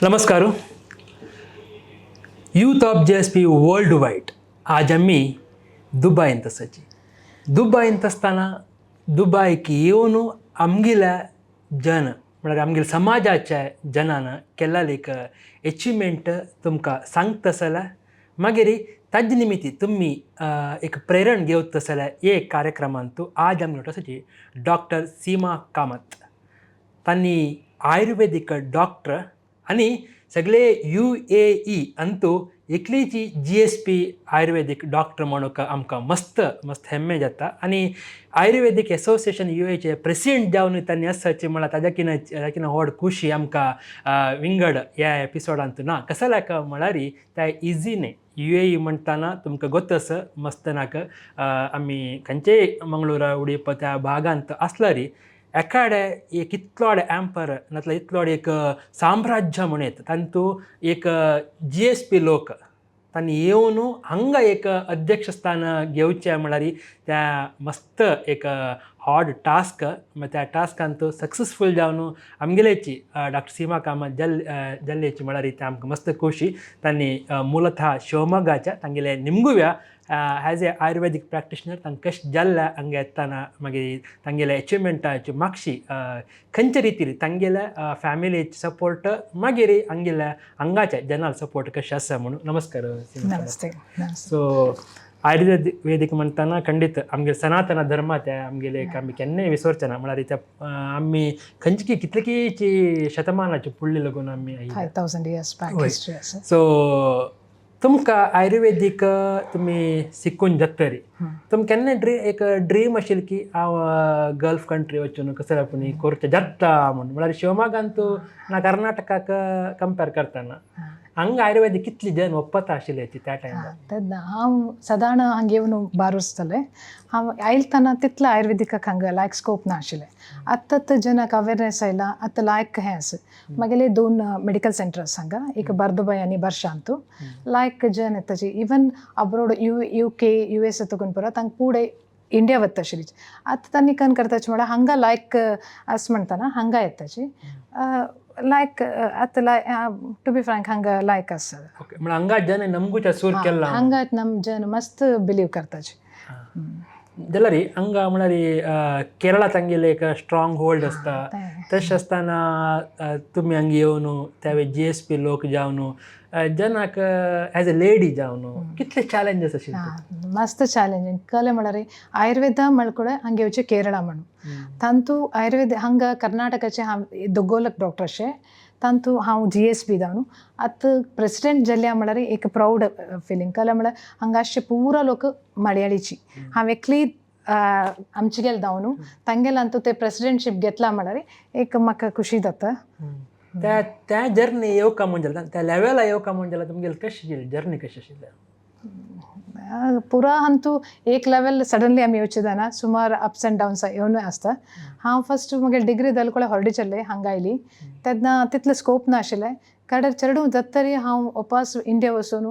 नमस्कार. Youth of GSP world wide, आज आमी दुबायंत आसाची. दुबायंत आसतना दुबायक येवन आमगेल्या जन, म्हळ्यार आमगेल्या समाजाच्या जनान केल्लेली एक एचिवमेंट तुमकां सांगता जाल्यार, मागीर ताजे निमित्ती तुमी एक प्रेरण घेवता जाल्यार, हे कार्यक्रमांत आज आमी आसाची डॉक्टर सीमा कामत. तांणी आयुर्वेदीक डॉक्टर आनी सगळे यूएई अंतू एकलीची जीएसपी आयुर्वेदीक डॉक्टर म्हणून आमकां मस्त मस्त हेम्मे जाता. आनी आयुर्वेदीक एसोसिएशन यूएचे प्रेसिडेंट जावन तांणी आसाची, म्हळ्यार ताज्या किन व्हड खुशी आमकां विंगड ह्या एपिसोडांत ना. कसल्याक म्हळ्यार त्या इजी न्ही. यूएई म्हणटाना तुमकां गोत आसा, मस्त नाका. आमी खंयचेय मंगळूर, उडीप त्या भागांत आसल्यार एकाडे एक इतलोडे एम्पायर, नातल्यार इतलोडे एक साम्राज्य म्हणयत, तांतू एक जीएसपी लोक तांणी येवन हांगा एक अध्यक्ष स्थान घेवचें म्हळ्यार त्या मस्त एक हार्ड टास्क. त्या टास्कांत सक्सेसफूल जावन आमगेलेची डॉक्टर सीमा कामत जल्लेची म्हळ्यार ते आमकां मस्त खोशी. तांणी ಮೂಲತಃ शिवमोग्गाच्या. तांगेले निमगुव्या ॲज ए आयुर्वेदीक प्रॅक्टिशनर तांकां कशें जाल्ल्या हांगा येतना, मागीर तांगेल्या एचिवमेंटाची मागशी खंयच्या रितीन तांगेल्या फॅमिलीचे सपोर्ट, मागीर हांगेल्या हांगाच्या जनाल सपोर्ट कशें आसा म्हणून. नमस्कार सीमा कामत. ನಮಸ್ತೆ, ನಮಸ್ತೆ. ಸೊ ಆಯುರ್ವೇದ ವೇದಿक म्हणटाना ಖಂಡಿತ आमगे सनातन धर्म ते आमगेले आमी केन्नाय विसरचे ना. म्हळ्यार ते आमी खंयची कितलीची शतमानाची पुडली लागून आमी आयिल्ले. 5000 years back history आसा. सो तुमकां आयुर्वेदीक तुमी शिकून जातरी, तुमकां केन्ना एक ड्रीम आशिल्ली की हांव गल्फ कंट्री वचून कसो पूण करचें जाता म्हणून? म्हळ्यार शिवमोगांत ना कर्नाटकाक कंपेर करतना हांगा आयुर्वेदीक कितली जन ಒಪ್ಪತ್ತ आशिल्ले त्या टायमार? तेन्ना हांव सदांच हांगा येवन बारोसतालें. हांव आयलतना तितलें आयुर्वेदिकाक हांगा लायक स्कोप नाशिल्लें. आतां आतां जनाक अवेरनेस आयला, आतां लायक हें आसा. मागेले दोन मेडिकल सेंटर आसा हांगा, एक बर्दुबाय आनी बर्शांतू. लायक जन येताची, इवन अब्रोड, युके, यूएस तुकून पुरो तांकां पुढे इंडिया वता आशिल्ली. आतां तांणी कन करताची म्हळ्यार हांगा लायक आसा म्हणटाना हांगा येताची लायक. आतां लायक, टू बी फ्रँक, हांगा लायक आसा. ओके, म्हळ्यार हांगा जन नमगुच्या सूर केला. हांगा नम जन मस्त बिलीव करताची. जाल्यार हांगा म्हळ्यार केरळा तांगेले एक स्ट्रॉंग होल्ड आसता. तशें आसतना तुमी हांगा येवन त्या जीएसपी लोक जावन जनाक एज अ लेडी जावन कितले चॅलेंजीस आशिल्ले? मस्त चॅलेंजिंग. कळ्ळें म्हळ्यार आयुर्वेदा म्हळ्यार हांगा येवचें केरळा म्हणून तांतू आयुर्वेद हांगा कर्नाटकाचे हांव दोगोलक डॉक्टर अशें, तांतू हांव जीएसपी जावन आतां प्रेसिडेंट जाल्या म्हळ्यार एक प्रावड फिलींग. कळ्ळें म्हळ्यार हांगा आसचे पुरा लोक मलयाळीची, हांव एकली आमचे गेले जावन तांगेले अंतू ते प्रेसिडेंटशीप घेतला म्हळ्यार एक म्हाका खुशी जाता. त्या त्या जर्नी येवका म्हणजे, त्या लेवला येवका म्हणजे तुमगेली कशी जर्नी कशी आशिल्ली? पुरा अंतू एक लेवल सडनली आमी येवचे जायना. सुमार अप्स अँड डाउन्स येवन आसता. हांव फस्ट म्हगे डिग्री जाले कोळे हॉर्डी चल्ले हांगा आयली तेन्ना तितलें स्कोप नाशिल्लें. कडेर चेडूं जाता तरी हांव वापस इंडिया वचून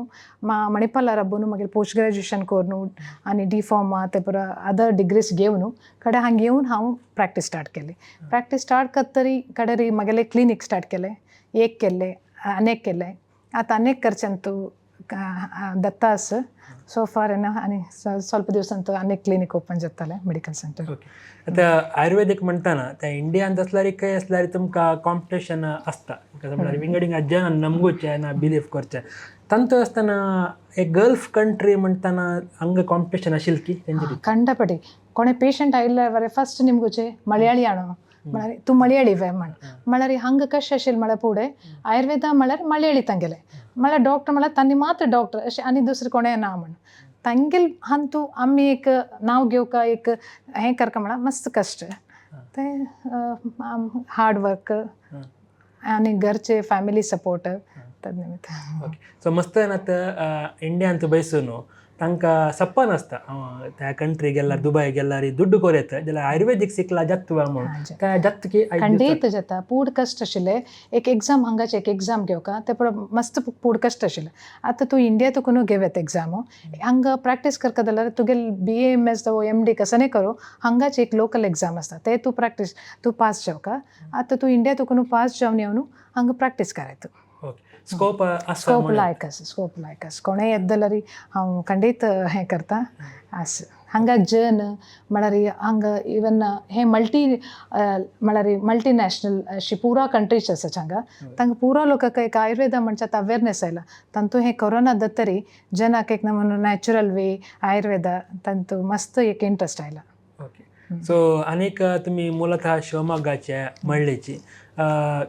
मणिपाला राबून मागीर पोस्ट ग्रॅज्युएशन करून आनी डी फार्मा ते पुरो अदर डिग्रीज घेवन कडेन हांगा येवन हांव प्रॅक्टीस स्टार्ट केली. प्रॅक्टीस स्टार्ट करतरी कडेर म्हगेलें क्लिनीक स्टार्ट केलें, एक केल्लें, अनेक केलें. आतां अनेक करचें दत्ता आसा सो फार येना आनी ಸ್ವಲ್ಪ दिवसांत अनेक क्लिनीक ओपन जातालें, मेडिकल सेंटर. ओके, आतां आयुर्वेदीक म्हणटाना त्या इंडियांत आसल्यार खंय आसल्यार तुमकां कॉम्पिटिशन आसता. कसं म्हळ्यार विंगड विंगड जन नमगुचे ना बिलीव करचे. तांतू आसतना एक गल्फ कंट्री म्हणटाना हांगा कॉम्पिटिशन आशिल्ली की तेंचे? ಕಂಡಪಟ್ಟಿ. ಕೊನೆ ಪೇಷಂಟ್ ಆಯ್ಲ ಫಸ್ಟ್ ನಿಮ್ಗುಚೆ ಮಲಯಾಳಿ ಆಣೋ म्हळ्यार तूं मलयाळी वे म्हण. म्हळ्यार हांगा कशें आशिल्लें म्हळ्यार फुडें आयुर्वेदा म्हळ्यार मलयाळी तांगेले, म्हळ्यार डॉक्टर म्हळ्यार तांणी मात्र डॉक्टर अशें आनी दुसरें कोणें ना म्हण. तांगेल हांतू आमी एक नांव घेवका, एक हें करका म्हळ्यार मस्त कश्ट ते. हार्ड वर्क आनी घरचे फॅमिली सपोर्ट तद निमित्त. ओके, सो मस्त आतां इंडियांत बैसून तांकां सपन आसता, त्या कंट्री गेल्यार, दुबय गेल्यार दुड्ಡು कोर येता जाल्यार आयुर्वेदीक शिकला जाता म्हणून. त्या जाता की? ಖಂಡಿತ जाता. पूड कश्ट आशिल्लें. एक एग्जाम, हांगाचे एक एग्जाम घेवका ते पळय, मस्त पूड कश्ट आशिल्लें. आतां तूं इंडिया तुका घेव येता एग्जाम, हांगा प्रॅक्टीस करता जाल्यार तुगे बीएएमएस जावं एमडी कसने करूं, हांगाचे एक लोकल एग्जाम आसता, ते तूं प्रॅक्टीस तूं पास जावका. आतां तूं इंडिया तुका पास जावन येवन हांगा प्रॅक्टीस करायत. ओके, स्कोप आसा. स्कोप म्हणून. लायक आसा, स्कोप लायक आसा. कोणेय येत जाल्यार हांव खंडीत हें करता आसा. हांगा जन म्हळ्यार हांगा इवन हे मल्टी म्हळ्यार मल्टीनॅशनल अशी पुरा कंट्रीज आसा हांगा. तांकां पुरा लोकांक एक आयुर्वेदा म्हणचे आतां अवेरनेस आयला. तांतू हे कोरोना दत्तरी जनाक एक नमूनो नॅचरल वे आयुर्वेदा तांतू मस्त एक इंट्रस्ट आयला. ओके, सो आनीक तुमी ಮೂಲತಃ शिवमोग्गाचे मळ्ळेची.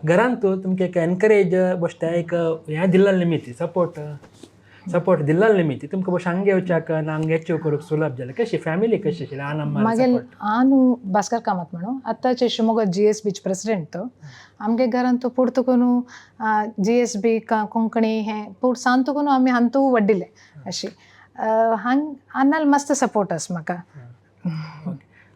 घरांत तुमकां एक एनकरेज बसता, एक हें दिल्लें निमित्त, सपोर्ट सपोर्ट दिल्लें निमित्त तुमकां बस हांगा येवच्याक ना हांगा एचीव करूंक सुलभ जालें? कशी फॅमिली कशी आशिल्ली आन? मागीर हांव भास्कर कामत म्हणू आतांचे Shivamogga G S beach president. तो आमगे घरान तो पुर्तुकून जी एस बी कोंकणी हें पूण सांतुकून आमी हांतू वड्डिले अशी. हांग आनाल मस्त सपोर्ट आसा म्हाका.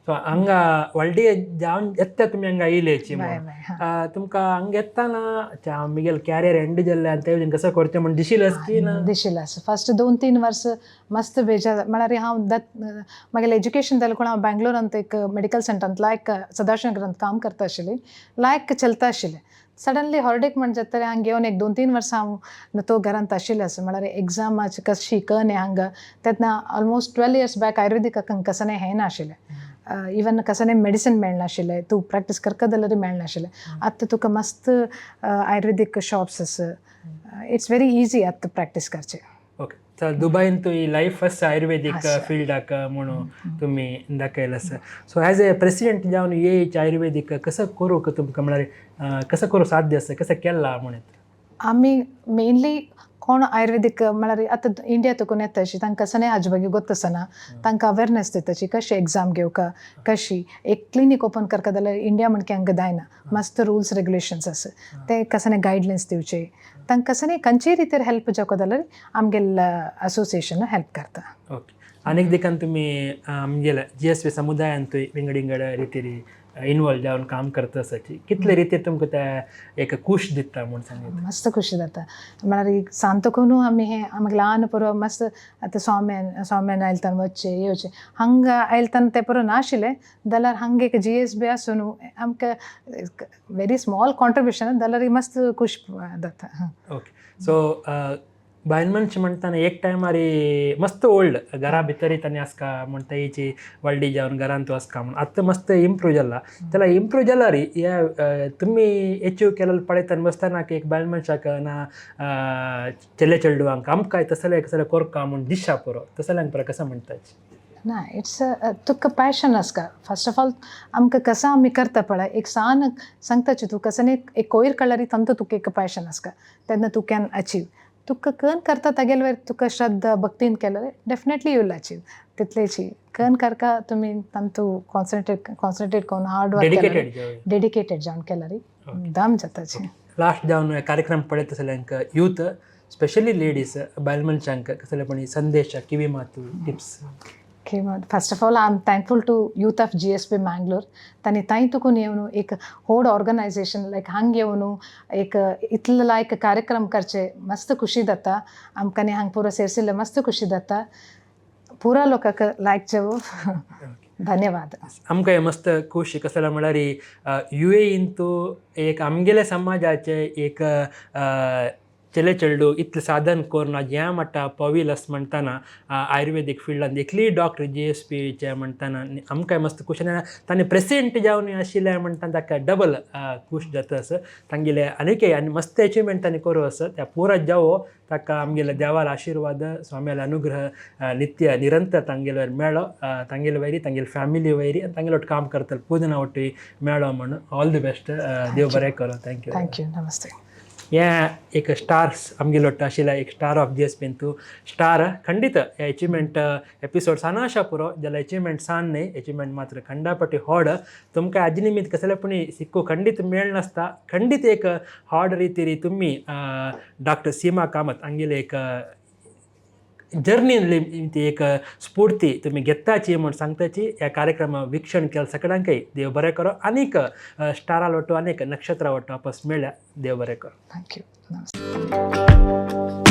सो हांगा व्हडली जावन येता तुमी हांगा येयलेची. बाय बाय, हां. तुमकां हांगा येताना मिगेल कॅरियर एंड जाल्लें आनी तें कसो करचें म्हण दिशिल्लें की ना? दिशिल्लें आसा. फस्ट 2-3 वर्स मस्त बेजार. म्हळ्यार हांव दत म्हागेलें एज्युकेशन जालें कोण हांव बेंगलोरांत एक मेडिकल सेंटरांत लायक सदाशिवनगरांत काम करता आशिल्ली. लायक चलता आशिल्लें. सडनली हॉलिडेक म्हण जाता हांगा येवन एक 2-3 वर्सां हांव तो घरांत आशिल्लें आसा. म्हळ्यार एग्जामाचे कशें शिकन हांगा तेन्ना ऑलमोस्ट 12 इयर्स बॅक आयुर्वेदीक कसलें हें नाशिल्लें. इवन कसलें मेडिसीन मेळनाशिल्लें, तूं प्रॅक्टीस करता जाल्यार मेळनाशिल्लें. आतां तुका मस्त आयुर्वेदीक शॉप्स आसा. It's very easy आतां प्रॅक्टीस करचें. ओके, तर दुबईन तुही लायफ फर्स्ट आयुर्वेदीक आसा. फिल्डाक म्हणून तुमी दाखयलें आसा. सो एज ए प्रेसिडेंट जावन एच आयुर्वेदीक कसं करूंक तुमकां म्हळ्यार कसं करूं साध्य आसा, कसं केलां म्हणून? आमी मेनली कोण आयुर्वेदीक म्हळ्यार आतां इंडिया तुकून येता अशी तांकां कसलें आजबागी गोत्त आसना. तांकां अवेरनेस दिताची कशी एग्जाम घेवका, कशी एक क्लिनीक ओपन करका जाल्यार इंडिया म्हणके हांकां जायना. मस्त रुल्स रेगुलेशन्स आसा. ते कसलें गायडलायन्स दिवचे तांकां, कसलें खंयचेय रितीर हेल्प जावका जाल्यार आमगेले असोसिएशन हेल्प करता. ओके, आनीक देखून तुमी आमगेल्या जी एस पी समुदायांतूय विंगड विंगड रितीरी इनवॉल्व जावन काम करता आसाची. कितले रितीर तुमकां ते एक खूश दिता म्हूण सांगता? मस्त खुशी जाता. म्हळ्यार एक सांतकून आमी हें आमकां ल्हान पुरो मस्त आतां स्वाम्यान स्वाम्यान आयले तेन्ना वचचें येवचें. हांगा आयले तेन्ना तें पुरो नाशिल्लें जाल्यार हांगा एक जी एस बी आसून आमकां व्हेरी स्मॉल कॉन्ट्रिब्युशन जाल्यार मस्त खूश जाता. ओके, सो बायल मनशां म्हणटाना एक टायमार मस्त ओल्ड घरा भितरय तांणी आसका म्हणटा हेची व्हडली जावन घरांत आसका म्हूण. आतां मस्त इम्प्रूव जाला. जाल्यार इम्प्रूव जाल्यार हे तुमी एचीव केलें पळयतना बसतना की एक बायल मनशाक ना चेले चेडवांक आमकां तसलें कसलें कोरका म्हूण दिशा पुरो तसल्यांक पुरो कसं म्हणटाची? ना, it's तुका पॅशन आसका फर्स्ट ऑफ ऑल. आमकां कसं आमी करता पळय एक सान सांगताची तूं कसं एक कोयर काडल्यार तांतू तुका एक पॅशन आसका तेन्ना तूं can achieve. तुका कन करता तागेले वयर तुका श्रद्धा भक्तीन केल्यार डेफिनेटली you will achieve. तितलेची कन करका तुमी तांतू कॉन्सन्ट्रेट कॉन्सन्ट्रेट करून hard work dedicated. Dedicated जावन केल्यार दम जाताची. लास्ट जावन कार्यक्रम पळयत आसल्यांक यूथ, स्पेशली लेडीज, बायल मनशांक कसले पण संदेश, किवी मातू, tips? Okay, first of all, I am thankful to youth of GSB Mangalore. तांणी थंय तुकून येवन एक होड ऑर्गनायझेशन लायक हांग येवन एक इतलो लायक कार्यक्रम करचे मस्त खुशी जाता आमकां. आनी हांग पुरो सेरसिल्ले मस्त खुशी जाता. पुरा लोकांक लायक जेव धन्यवाद. आमकां मस्त खुशी कसले म्हळ्यार यु ए इंतू एक आमगेले समाजाचे एक चेले चेडू इतलें साधन करून आज ह्या म्हणटा पविल अस म्हणटाना आयुर्वेदीक फिल्डान एकली डॉक्टर जी एस पीचे म्हणटाना आमकां मस्त खूश. आनी तांणी प्रेसिडेंट जावन आशिल्लें म्हणटाना ताका डबल खूश जाता आसा. तांगेले आनीकय आनी मस्त एचिवमेंट तांणी करूं आसा. त्या पुरा जावो ताका आमगेले देवाला आशिर्वाद, स्वाम्याले अनुग्रह नित्य निरंतर तांगेले वयर मेळो, तांगेले वयरी, तांगेले फॅमिली वयरी आनी तांगेले ಒಟ್ಟು काम करतले पूजना ಒಟ್ಟು मेळो म्हणून ऑल the best. देव बरें करो. Thank you. Thank you, नमस्ते. हे एक स्टार्स आमगेलो ಒಟ್ಟು आशिल्ल्या एक स्टार ऑफ जी एस पीन तूं स्टार खंडीत. हे अचिवमेंट एपिसोड सान आशा पुरो जाल्यार अचिवमेंट सान न्हय, अचिवमेंट मात्र खंडापटी होड. तुमकां आजी निमित्त कसले पूण सिक्को खंडीत मेळनासता. खंडीत एक हाड रितीरी तुमी डॉक्टर सीमा कामत हांगेले एक जर्नी ती एक स्फूर्ती तुमी घेताची म्हूण सांगताची. ह्या कार्यक्रमा वीक्षण केलें सगळ्यांकय देव बरें करो. आनीक स्टारा वट्टो, आनीक नक्षत्रा वट्टो आपस मेळ्ळ्या. देव बरें करो. Thank you, नमस्ते.